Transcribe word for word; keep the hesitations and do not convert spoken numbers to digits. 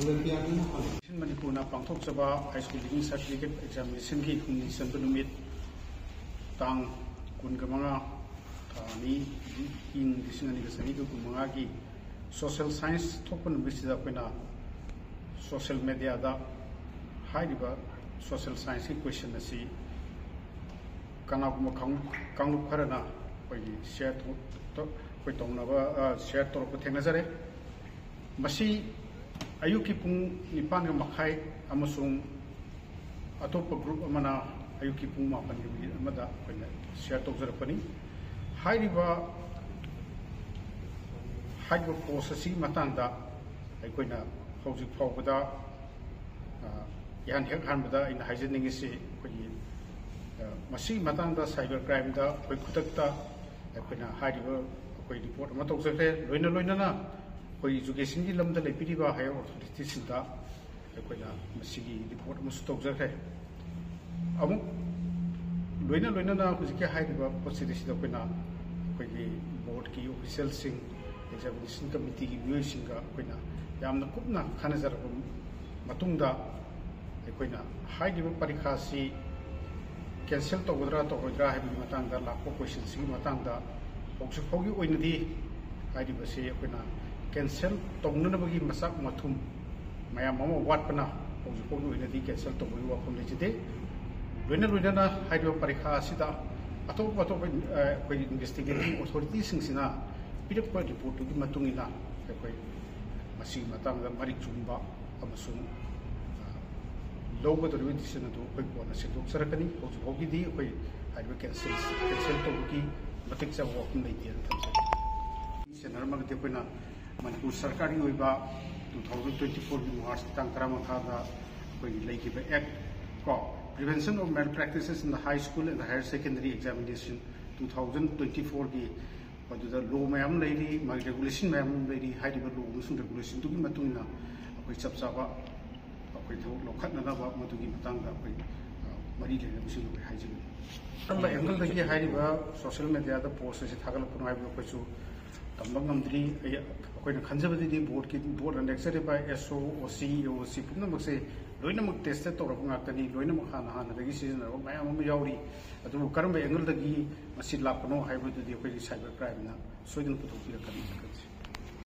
ꯃꯅꯤꯄꯨꯔꯅ ꯄꯥꯡꯊꯣꯛꯆꯕ high school living certificate ꯑꯦꯛꯖꯥꯃꯤꯅꯦꯁꯟꯒꯤ ꯍꯨꯝꯅꯤ ꯆꯟꯕ ꯅꯨꯃꯤꯠ, ꯇꯥꯡ ꯀꯨꯟꯒ ꯃꯉꯥ, ꯊꯥ ꯑꯅꯤ, ꯏꯪ ꯂꯤꯁꯤꯡ ꯑꯅꯤꯒ ꯆꯅꯤꯒ ꯀꯨꯟꯃꯉꯥꯒꯤ ꯁꯣꯁꯦꯜ ꯁꯥꯏꯟꯁ ꯊꯣꯛꯄ ꯅꯨꯃꯤꯠꯁꯤꯗ ꯑꯩꯈꯣꯏꯅ ꯁꯣꯁꯦꯜ ꯃꯦꯗꯤꯌꯥꯗ ꯍꯥꯏꯔꯤꯕ ꯁꯣꯁꯦꯜ ꯁꯥꯏꯟꯁꯀꯤ ꯀꯣꯏꯁꯟ ꯑꯁꯤ ꯀꯅꯥꯒꯨꯝꯕ ꯀꯥꯡ-, ꯀꯥꯡꯂꯨꯞ ꯈꯔꯅ ꯑꯩꯈꯣꯏꯒꯤ ꯁꯤꯌꯔ ꯇꯧ-, ꯇꯧ-, ꯑꯩꯈꯣꯏ ꯇꯧꯅꯕ, ꯑ, ꯁꯤꯌꯔ ꯇꯧꯔꯛꯄ ꯊꯦꯡꯅꯖꯔꯦ꯫ ꯃꯁꯤ ꯑꯌꯨꯛꯀꯤ ꯄꯨꯡ ꯅꯤꯄꯥꯟꯒ ꯃꯈꯥꯏ ꯑꯃꯁꯨꯡ ꯑꯇꯣꯞꯄ ꯒ꯭ꯔꯨꯞ ꯑꯃꯅ ꯑꯌꯨꯛꯀꯤ ꯄꯨꯡ ꯃꯥꯄꯟꯒꯤ ꯃꯤꯅꯤꯠ ꯑꯃꯗ ꯑꯩꯈꯣꯏꯅ ꯁꯤꯌꯔ ꯇꯧꯖꯔꯛꯄꯅꯤ꯫ ꯍꯥꯏꯔꯤꯕ, ꯍꯥꯏꯔꯤꯕ ꯄꯣꯁ ꯑꯁꯤꯒꯤ ꯃꯇꯥꯡꯗ ꯑꯩꯈꯣꯏꯅ ꯍꯧꯖꯤꯛ ꯐꯥꯎꯕꯗ, ꯑ, ꯏꯍꯥꯟ ꯍꯦꯛ ꯍꯥꯟꯕꯗ ꯑꯩꯅ ꯍꯥꯏꯖꯅꯤꯡꯉꯤꯁꯤ, ꯑꯩꯈꯣꯏꯒꯤ, ꯑ, ꯃꯁꯤꯒꯤ ꯃꯇꯥꯡꯗ ꯁꯥꯏꯕꯔ ꯀ꯭ꯔꯥꯏꯝꯗ ꯑꯩꯈꯣꯏ ꯈꯨꯗꯛꯇ ꯑꯩꯈꯣꯏꯅ ꯍꯥꯏꯔꯤꯕ ꯑꯩꯈꯣꯏ ꯔꯤꯄꯣꯔꯠ ꯑꯃ ꯇꯧꯖꯈ꯭ꯔꯦ꯫ ꯂꯣꯏꯅ ꯂꯣꯏꯅꯅ ꯑꯩꯈꯣꯏ ꯏꯖꯨꯀꯦꯁꯟꯒꯤ ꯂꯝꯗ ꯂꯩꯕꯤꯔꯤꯕ ꯍꯥꯌꯔ ꯑꯣꯊꯣꯔꯤꯇꯤꯁꯤꯡꯗ ꯑꯩꯈꯣꯏꯅ ꯃꯁꯤꯒꯤ ꯔꯤꯄꯣꯔꯠ ꯑꯃꯁꯨ ꯇꯧꯖꯈ꯭ꯔꯦ꯫ ꯑꯃꯨꯛ ꯂꯣꯏꯅ ꯂꯣꯏꯅꯅ ꯍꯧꯖꯤꯛꯀꯤ ꯍꯥꯏꯔꯤꯕ ꯄꯣꯠꯁꯤꯗꯩꯁꯤꯗ ꯑꯩꯈꯣꯏꯅ ꯑꯩꯈꯣꯏꯒꯤ ꯕꯣꯔꯗꯀꯤ ꯑꯣꯐꯤꯁꯤꯌꯦꯜꯁꯤꯡ, ꯑꯦꯛꯖꯥꯃꯤꯅꯦꯁꯟ ꯀꯃꯤꯇꯤꯒꯤ ꯃꯤꯑꯣꯏꯁꯤꯡꯒ ꯑꯩꯈꯣꯏꯅ ꯌꯥꯝꯅ ꯀꯨꯞꯅ ꯈꯟꯅꯖꯔꯕ ꯃꯇꯨꯡꯗ, ꯑꯩꯈꯣꯏꯅ ꯍꯥꯏꯔꯤꯕ ꯄꯔꯤꯈꯥꯁꯤ ꯀꯦꯟꯁꯦꯜ ꯇꯧꯒꯗ꯭ꯔꯥ ꯇꯧꯔꯣꯏꯗ꯭ꯔꯥ ꯍꯥꯏꯕꯒꯤ ꯃꯇꯥꯡꯗ ꯂꯥꯛꯄ ꯀꯣꯏꯁꯟꯁꯤꯒꯤ ꯃꯇꯥꯡꯗ ꯍꯧꯖꯤꯛ ꯐꯥꯎꯒꯤ ꯑꯣꯏꯅꯗꯤ ꯍꯥꯏꯔꯤꯕꯁꯤ ꯑꯩꯈꯣꯏꯅ ꯀꯦꯟꯁꯦꯜ ꯇꯧꯅꯅꯕꯒꯤ ꯃꯆꯥꯛ ꯃꯊꯨꯝ ꯃꯌꯥꯝ ꯑꯃ ꯋꯥꯠꯄꯅ ꯍꯧꯖꯤꯛ ꯐꯥꯎꯒꯤ ꯑꯣꯏꯅꯗꯤ ꯀꯦꯟꯁꯦꯜ ꯇꯧꯕꯒꯤ ꯋꯥꯐꯝ ꯂꯩꯖꯗꯦ꯫ ꯂꯣꯏꯅ ꯂꯣꯏꯅꯅ ꯍꯥꯏꯔꯤꯕ ꯄꯔꯤꯈꯥ ꯑꯁꯤꯗ ꯑꯇꯣꯞ ꯑꯇꯣꯞꯄ, ꯑ, ꯑꯩꯈꯣꯏ ꯏꯟꯚꯦꯁꯇꯤꯒꯦꯇꯤꯡ ꯑꯣꯊꯣꯔꯤꯇꯤꯁꯤꯡꯁꯤꯅ ꯄꯤꯔꯛꯄ ꯔꯤꯄꯣꯔꯠꯇꯨꯒꯤ ꯃꯇꯨꯡ ꯏꯟꯅ ꯑꯩꯈꯣꯏ ꯃꯁꯤꯒꯤ ꯃꯇꯥꯡꯗ ꯃꯔꯤꯛ ꯆꯨꯝꯕ ꯑꯃꯁꯨꯡ, ꯑ, ꯂꯧꯒꯗꯧꯔꯤꯕ ꯗꯤꯁꯤꯖꯟ ꯑꯗꯨ ꯑꯩꯈꯣꯏ ꯀꯣꯟꯅ ꯁꯦꯝꯗꯣꯛꯆꯔꯛꯀꯅꯤ꯫ ꯍꯧꯖꯤꯛ ꯐꯥꯎꯒꯤꯗꯤ ꯑꯩꯈꯣꯏ ꯍꯥꯏꯔꯤꯕ ꯀꯦꯟꯁꯦꯜ, ꯀꯦꯟꯁꯦꯜ ꯇꯧꯕꯒꯤ ꯃꯇꯤꯛ ꯆꯥꯕ ꯋꯥꯐꯝ ꯂꯩꯇꯦꯅ ꯊꯝꯖꯒꯦ꯫ ꯁꯦꯟꯅꯔꯝꯃꯒꯗꯤ ꯑꯩꯈꯣꯏꯅ ꯃꯅꯤꯄꯨꯔ ꯁꯔꯀꯥꯔꯒꯤ ꯑꯣꯏꯕ two thousand twenty fourꯒꯤ March ꯇꯥꯡ ꯇꯔꯥꯃꯉꯥꯗ ꯑꯩꯈꯣꯏꯒꯤ ꯂꯩꯈꯤꯕ act ꯀꯣ, Prevention of Malpractices in the High School and Higher Secondary Examination two thousand twenty fourꯒꯤ, ꯃꯗꯨꯗ ꯂꯣ ꯃꯌꯥꯝ ꯂꯩꯔꯤ, ꯃꯥꯒꯤ ꯔꯦꯒꯨꯂꯦꯁꯟ ꯃꯌꯥꯝ ꯑꯃ ꯂꯩꯔꯤ꯫ ꯍꯥꯏꯔꯤꯕ ꯂꯣ ꯑꯃꯁꯨꯡ ꯔꯦꯒꯨꯂꯦꯁꯟꯗꯨꯒꯤ ꯃꯇꯨꯡ ꯏꯟꯅ ꯑꯩꯈꯣꯏ ꯆꯞ ꯆꯥꯕ ꯑꯩꯈꯣꯏ ꯊꯕꯛ ꯂꯧꯈꯠꯅꯅꯕ ꯃꯗꯨꯒꯤ ꯃꯇꯥꯡꯗ ꯑꯩꯈꯣꯏ, ꯑ, ꯃꯔꯤ ꯂꯩꯅꯕꯁꯤꯡꯗꯨ ꯑꯩꯈꯣꯏ ꯍꯥꯏꯖꯒꯅꯤ꯫ ꯀꯔꯝꯕ ꯑꯦꯡꯒꯜꯗꯒꯤ ꯍꯥꯏꯔꯤꯕ ꯁꯣꯁꯤꯌꯦꯜ ꯃꯦꯗꯤꯌꯥꯗ ꯄꯣꯁ ꯑꯁꯤ ꯊꯥꯒꯠꯂꯛꯄꯅꯣ ꯍꯥꯏꯕꯗꯨ ꯑꯩꯈꯣꯏꯁꯨ ꯇꯝꯕ ꯉꯝꯗ꯭ꯔꯤ꯫ ꯑꯩ, ꯑꯩꯈꯣꯏꯅ ꯈꯟꯖꯕꯗꯗꯤ ꯕꯣꯔꯗꯀꯤ, ꯕꯣꯔꯗꯅ ꯂꯦꯞꯆꯔꯤꯕ ꯑꯦꯁ ꯑꯣ, ꯑꯣ ꯁꯤ, ꯑꯣ ꯁꯤ ꯄꯨꯝꯅꯃꯛꯁꯦ ꯂꯣꯏꯅꯃꯛ ꯇꯦꯁꯇꯦꯠ ꯇꯧꯔꯕ ꯉꯥꯛꯇꯅꯤ꯫ ꯂꯣꯏꯅꯃꯛ ꯍꯥꯟꯅ ꯍꯥꯟꯅꯗꯒꯤ ꯁꯤꯖꯤꯟꯅꯔꯕ ꯃꯌꯥꯝ ꯑꯃ ꯌꯥꯎꯔꯤ꯫ ꯑꯗꯨꯕꯨ ꯀꯔꯝꯕ ꯑꯦꯡꯒꯜꯗꯒꯤ ꯃꯁꯤ ꯂꯥꯛꯄꯅꯣ ꯍꯥꯏꯕꯗꯨꯗꯤ ꯑꯩꯈꯣꯏꯒꯤ ꯁꯥꯏꯕꯔ ꯀ꯭ꯔꯥꯏꯝꯅ ꯁꯣꯏꯗꯅ ꯄꯨꯊꯣꯛꯄꯤꯔꯛꯀꯅꯤ ꯈꯜꯂꯤ꯫